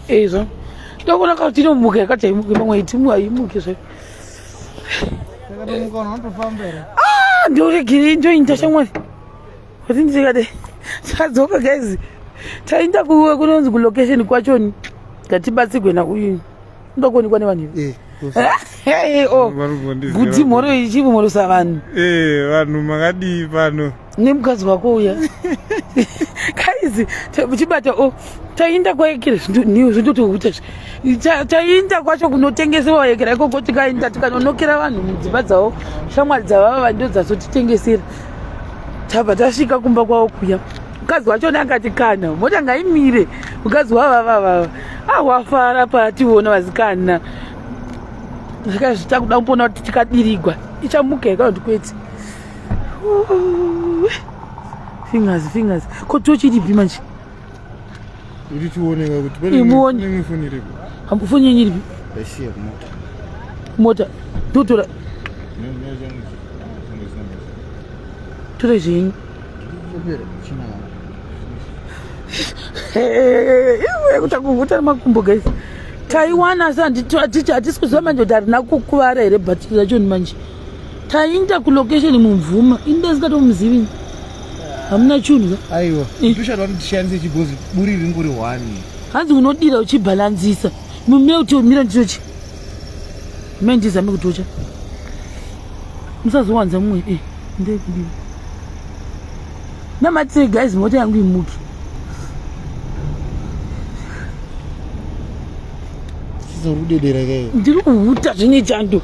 Izvo ndokuona kuti inomuka yakati haimuki, pamwe itimu haimuki zve. Ah, ndoregere ndoinda shamwari kuti ndikade tadzoka guys, taenda kunonzi kulocation kwachoni, ngatibatsigwe nauyu ndokuonekwa nevanhu ivi. Oh, guti mhoro ichivumorosa vanhu. Vanhu makadii pano? Nemukadzi wako uya. Guys, chibata o tainda kwaekera zvindotohuta, tainda kwacho kunotengesewa ekera ikoko, tikaenda tikanonokera vanhu mudzimba dzavo, shamwari dzavava ndo dzazotitengesera. Tabva tasvika kumba kwavo kuya, mukadzi wachona akati kana mota ngaimire. Mukadzi wavavavava awafara paationa vasikana, zvikazvita kuda kupona kuti tikadirigwa ichamuka here kana kuti kwete. Fingers, fingers, ko tochiripi manje? Kuti tioneka kuti Imuone. pane foni iripo. Foni yenyu iripi? Ndaisiya kumota. Mota totora. Tora zvenyu. Chopera china. Kuta makumbo guys, taiwana asi hatisi kuziva manje kuti harina kukuvara here bhatiri rachoni. Manje tainda kulocation mumvuma, indasingatomuzivi, hamuna chunhu. Aiwa. Toshada kuti tishandise chibhozi buri ringori one. Hanzi unodira uchibhalanzisa mumeuti mira ndichochi me ndizame kutocha, musazowanza mumwe. Ndekudira namatire guys, mota yangu imuki. Sizorudedera kai. Ndiri kuhuta zvine chando,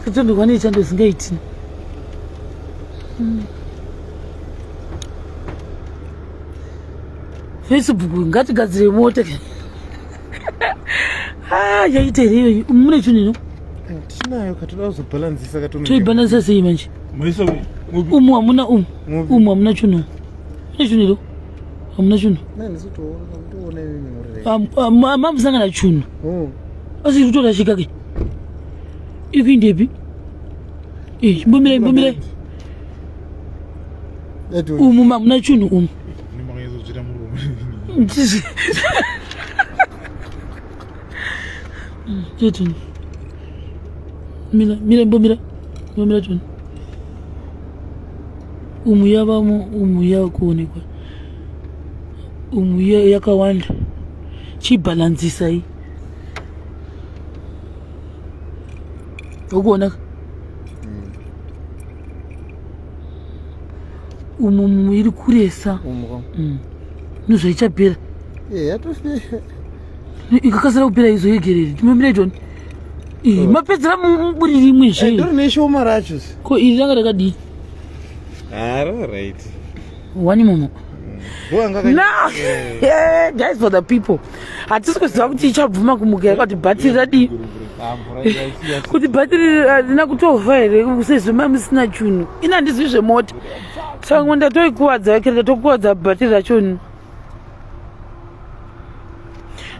kutondirwa nechando zingaiti. Facebook ngatigadzire mota. Ah, yaita here iyoyi? Mune chinhu ino? Tinayo, katoda kuzobhalanzisa kato. Toibhalanzisa sei manje? Maisa umu hamuna umu. Mupi? Umu hamuna chinhu, mune chinhu iro, hamuna chinhu. Nandisitoona imimi muri. Mamusangana chunhu. Oh. Asi iri kutorashika ke, iri kuindepi? Imbomirai, imbomirai. Umu mamuna chunhu umu. Nemakanyatsotsvira murume. Chetuni, mira, mira, imbomira, imbomira tuni. Umu yavamo, umu yakuonekwa, umu yakawanda, chibhalanzisai ukuona umu mu iri kuresa. Umu. Nozvaichapera. Eh, yatofika. Ikakasira kupera izoyegereri, timomira itoni. Mapedzera muburi rimwe zve. Ndori neshoma racho. Ko iri ranga rakadii? Right. One momo. Ndoanga. No. Yeah, guys, for the people, hatisi kuziva kuti ichabvuma kumuka yakati bhatiri radii, kuti bhatiri harina kutofa here sezvo ma musina chunhu. Ina handizivi zvemota, saka ndatoikuwadza yakere, ndatokuwadza bhatiri rachoni.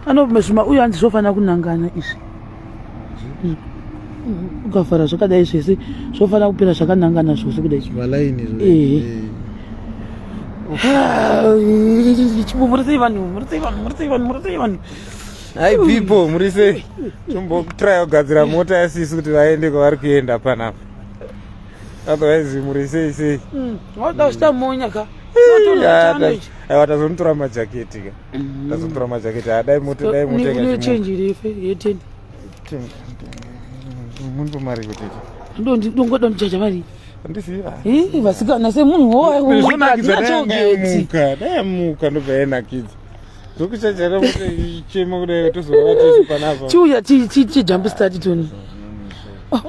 Ano zvima uyu hanzi zvofanira kunangana izvi, ukavhara zvakadai zvese zvofanira kupera zvakanangana zvose kudai. Malaini izvo. Eh. Muri sei vanhu? Muri sei vanhu? Muri sei vanhu? Muri sei vanhu? Hi people, muri sei? Tombotry kugadzira mota yasisi kuti vaende kwavari kuenda panapa. Otherwise muri sei sei? Wada kuchita monya ka. Aiwa, tazonotora majaketi ka, tazonotora majaketi. Dai mota, dai mota. Une change refe ye10? Munipo mari kuti? Ndongoda ndichacha mari. Handisiva. Vasikana semunhu. Zvonakidza, dai yanga yamuka, dai yamuka ndobva yainakidza. Zvokuchachara mota ichema kudai, tozova tese panapa. Chiuya chijump start toni.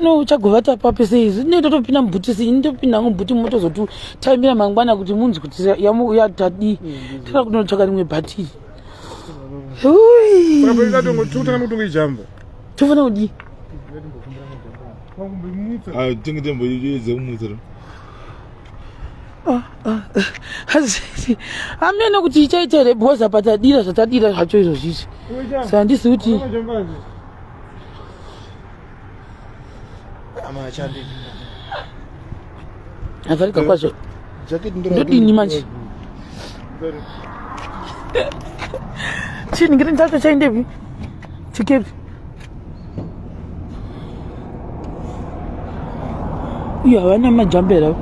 No, uchagovata papi sei? Ine totopinda mubhuti sei? Ini ndopinda mubhuti, motozotutaimira mangwana kuti munzi kuti yatadii. Toda kunotsvaka rimwe bhatiri. Tikutanga kutongoijamba. Tofanira kudii? Tinge temboedza kumutsa. Hamene kuti ichaita here, because apa tadira zvatadira zvacho izvo zvizvi, saka handisi kuti Amachandi. Avharika kwazvo. Ndodini manje? Chinhu chacho chaendepi? Chikepi? Uye havana majambera.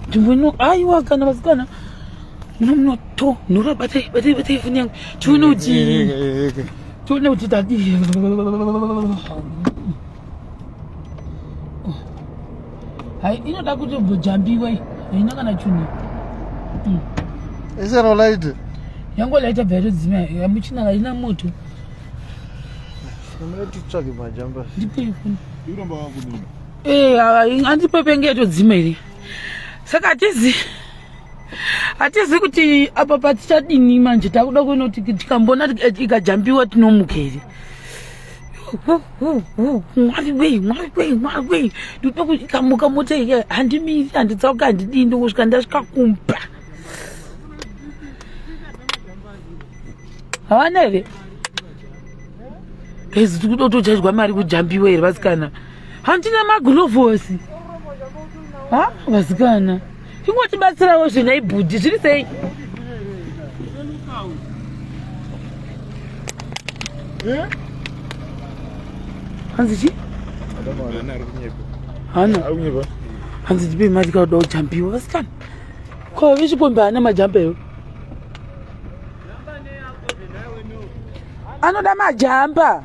Nzvimbo ino aiwa kana vasikana munoto nhora batai batai batai foni yangu tione kuti tione kuti tadii. Hai inoda kuti bojambiwa iyi haina kana chunhu. Isero light. Yango light abva yatodzima yamuchina haina moto. Mune titsvage majamba. Ndipei foni. Iromba wakudini? Eh, handipepenge yatodzima here? Saka hatizi hatizi kuti apa patichadini manje takuda kuona kuti tikambona ikajambiwa tinomuka here? Mwari wei, Mwari wei, Mwari wei. Ndinoda kuti ikamuka mota iya handimiri, handitsauka, handidii ndokusvika ndasvika kumba. Havana here? Guys, tiri kuda kutochajwa mari kujambiwa here vasikana? Handina magulovhosi. Ha, vasikana. Ingotibatsirawo zvenai bhudhi, zviri sei? Hanzi chi? Hana. Hanzi tipe mari kauda kujambiwa vasikana. Ko vechikombe haana majamba iwe. Anoda majamba.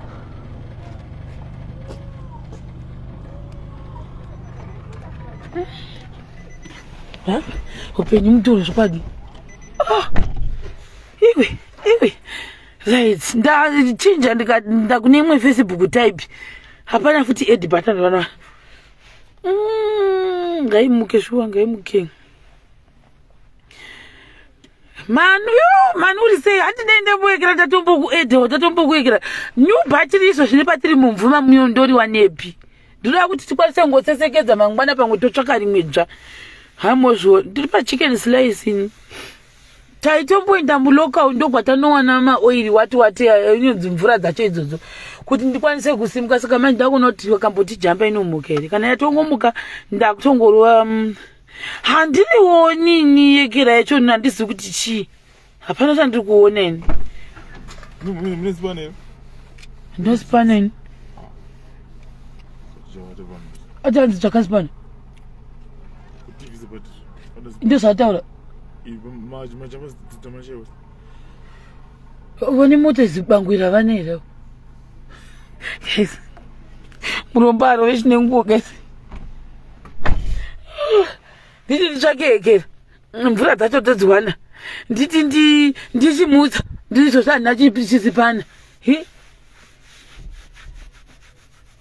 Upenyu mutoro zvokwadi. Ah, iwe iwe right ndachinja ndikaenda kune imwe Facebook type hapana futi ed button vana. Ngaimuke shuwa ngaimuke. Manu yo manu uri sei handidei ndamboekera ndatombokuedhewa tatombokuekera new battery izvo zvine patiri mumvuma muyo ndoriwa nepi ndinoda kuti tikwanise kungosesekedza mangwana pamwe totsvaka rimwe dzva hamozvo ndiri pachicken slice ini taitomboenda mulocal ndokwatanowana maoiri wati wati inonzi mvura dzacho idzodzo kuti ndikwanise kusimuka saka manje ndakuona kuti vakambotijamba inomuka here kana yatongomuka ndakutongorova handirioni ini yekera yacho handizivi kuti chii hapana chandiri kuona ini ndosipana ini ati hanzi tsvaka sipana ndozvataura vane mota zibangwira vane here guys murombo arove chine nguo guys nditi nditsvake hekera mvura dzacho todziwana nditi ndichimutsa ndizvo zvandina chisipana hi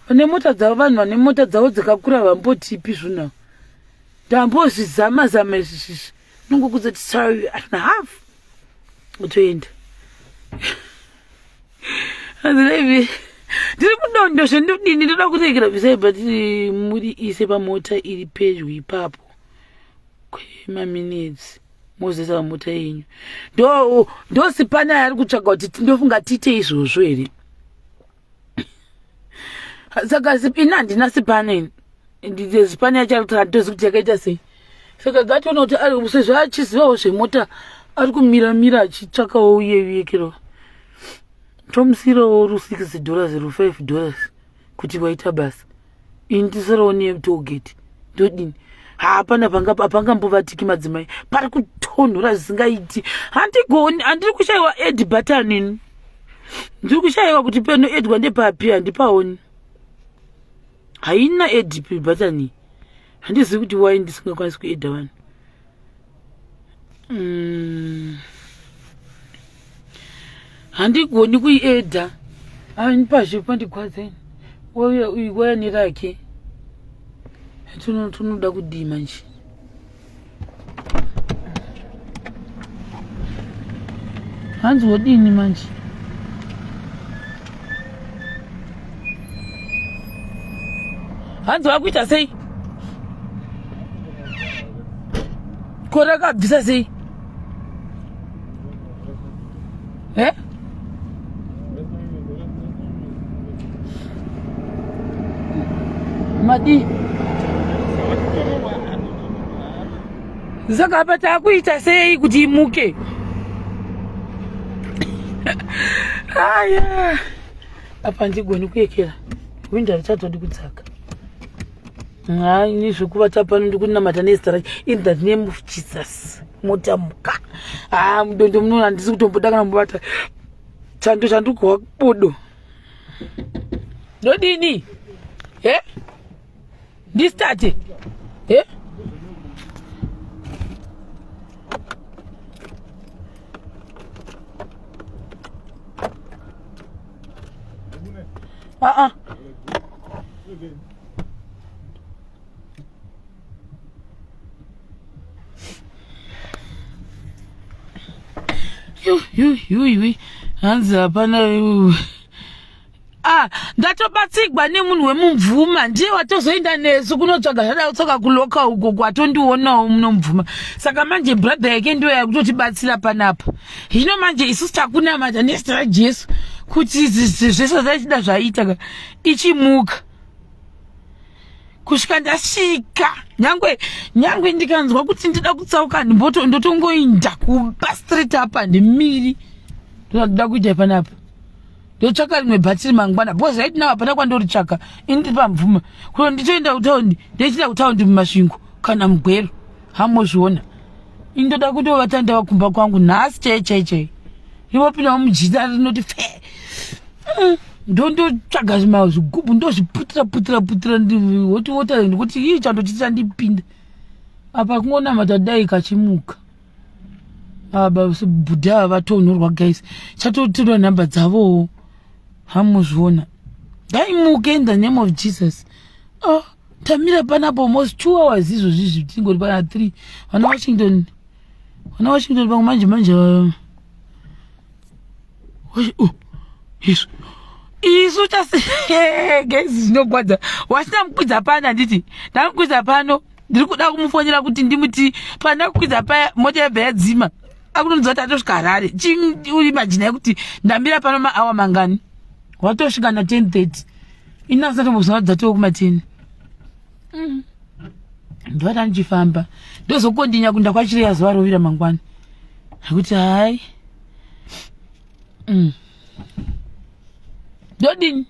vane mota dzavo vanhu vane mota dzavo dzakakura vambotipi zvino ndambozvizama zama izvi zvizvi nongokuzoti sorry I don't have utoenda hanzi ndiri kudondo zvendodini ndoda kuregera bvisai but muri ise pamota iri pedyo ipapo kwemaminitsi mozoisa pamota yenyu ndosipana yaari kutsvaga kuti ndofunga tiite izvozvo here saka ini handina sipana ini ndizipana yacho ari kuti handitozi kuti yakaita sei saka gatoona kuti ari sezvo achizivawo zvemota ari kumira mira achitsvakawo uye uye kiro tomusirawo ru 6 dollars ru 5 dollars kuti waita basa ini tisirawo netollgate ndodini hapana apangambovatiki madzimai pari kutonhora zvisingaiti handigoni handiri kushayiwa ed button ini ndiri kushayiwa kuti peno edwa ndepapi handipaoni haina ed button handizivi kuti why ndisingakwanisi kuedha vanhu Handigoni kuiedha pazhe pandigwadza ini wauya uyu waya nerake tunoda kudii manje hanzi wodini manje hanzi wakuita sei ko rakabvisa sei eh? Madii? Saka apa takuita sei kuti imuke? Aya. Apa ndigoni kuyekera. Winda richatodi kudzaka. Hayi ini zvekuvata pano ndikunamata nezita racho in the name of Jesus. Mota muka. Ah mudondo muno handisi kutomboda kana mubata. Chando chandikuhwa bodo. Ndodini? Eh? Ndistate. Eh? Ah ah. Yui hanzi hapana. Ah, ndatobatsigwa nemunhu wemumvuma ndiye watozoenda nesu kunotsvaga zvada kutsoka kuloka uko kwatondionawo munomubvuma. Saka manje brother yake ndiyo yakutotibatsira panapa. Hino manje isusu takunamata nezita raJesu kuti zvese zvachida zvaita ka ichimuka kusvika ndasvika. Nyangwe nyangwe ndikanzwa kuti ndida kutsauka ndimboto ndotongoinda kuba street apa ndimiri ndoda kuita panapa. Ndotsvaka rimwe bhatiri mangwana because right now hapana kwandoritsvaka. Ini ndiri pamvuma kuno nditoenda kutaundi, ndochienda kutaundi muMasvingo kana muGweru hamozviona. Ini ndoda kutovata ndava kumba kwangu nhasi chai chai chai. Ndinopindawo mujita rinoti fe. Ndondotsvaga zvigubhu ndozviputira putira putira hot water ndikuti ii chando chichandipinda. Apa kungonamata dai kachimuka. Aba bhudha ava vatonhorwa guys. Chatotora nhamba dzavowo. Hamuzviona. Ngaimuke in the name of Jesus. Oh, tamira panapo almost 2 hours izvozvi izvi tingori pana 3. Vana Washington. Vana Washington pamwe manje manje. Oh, Yesu. Isu tasi guys zvinogwadza. Wasina mukwidza pano handiti? Ndamukwidza pano. Ndiri kuda kumufonera kuti ndimuti pana kukwidza paya mota yabva yadzima. Akutonzwa kuti atosvika Harare. Uri imagine yekuti ndambira pano maawa mangani. Watosvika na 10:30. Ini asati mbozwa dzatova kuma 10. Ndovata ndichifamba. Ndozokondinya kunda kwachireya zuva rovira mangwana. Nekuti hai. Ndodini?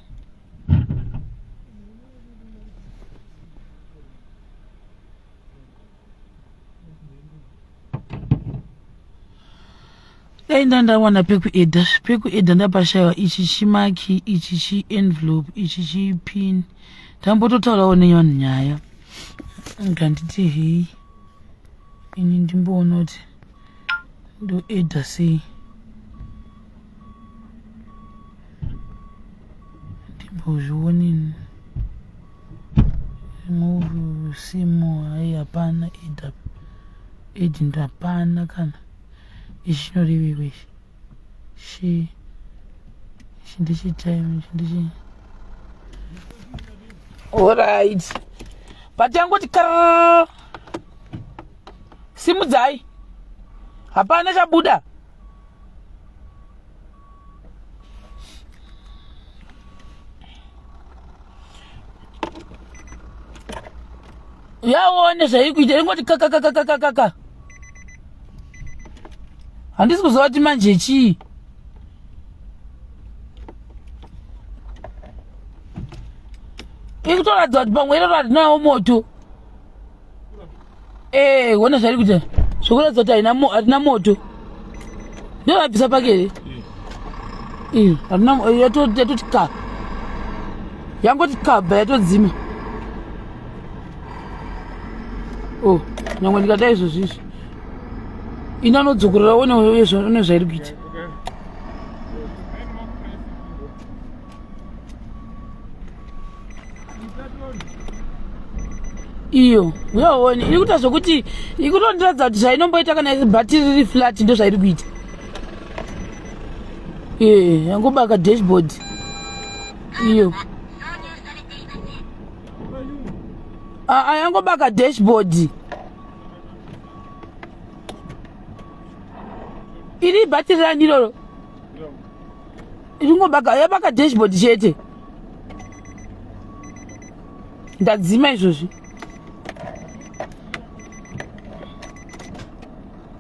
Dai ndandawana pekuedha, pekuedha ndapashaiwa. Ichi chimaki, ichi chienvelope, ichi chipin. Ndambototaurawo nevanhu nyaya. Nganditi hei. Ini ndimboona kuti ndoedha sei. Ndimbozvione. Remove simu hai hapana ed ed ndo hapana kana. Ichi chinoreveiko ichi? Shi ichi ndeche time, ichi ndeche. Alright. But yangoti karrrr. Simudzai. Hapana chabuda. Yaone zvairi kuita ingoti kakakakakaka. Handisi kuziva kuti manje chii. Ikutoratidza kuti pamwe iroro harinawo moto. Eh, wona zvairi kuita. Zvokuratidza kuti harina moto. Ndovabvisa pake here? Iyo, harina yatoti ka. Yangoti kabva yatodzima. Oh, nyangwe ndikada izvozvi izvi. Ina anodzokorora one zvairi kuita. Iyo, uyaone iri kuita zvokuti ikutondiratidza kuti zvainomboita kana iri bhatiri riri flat ndo zvairi kuita. Eh, yangobaka dashboard. Iyo. Ah, yangobaka dashboard. Iri bhatiri rani iroro? Ringobaka, yabaka dashboard chete. Ndadzima izvozvi.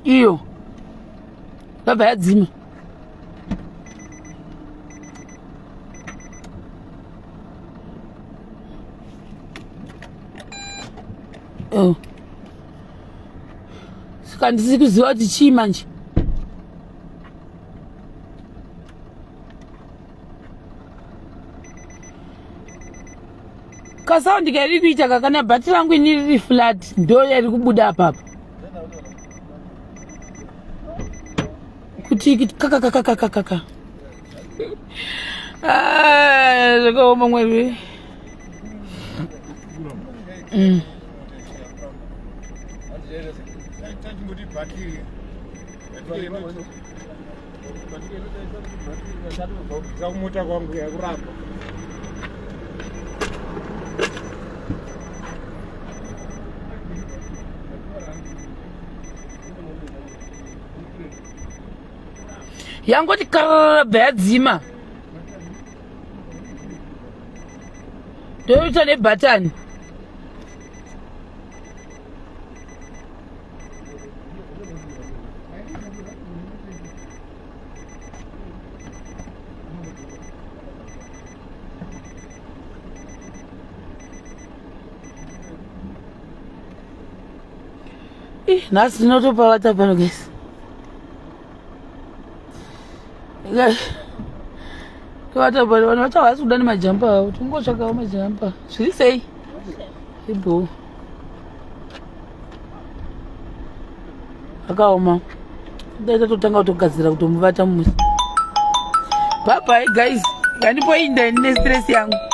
Iyo yabva yadzima. Oh. Saka ndisi kuziva kuti chii manje. Kasaundi kairi kuita kakana bhati rangu ini riri flat ndo yari kubuda apapa. Kuti kakakakakakaka. Ah, zvakaoma mwari. Kumota kwangu yakurapa. Yangoti karara bva yadzima. Ndoita nebhatani. Ih, nhasi ndinotopavata pano guys. Tovata pano, vanhu vacho havasi kuda nemajampa avo, tingotsvakawo majampa. Zviri sei? Ibho. Akaoma. Dai tatotanga kutogadzira kutomuvata musi. Bye bye guys. Ngandipoinda ini nestress yangu.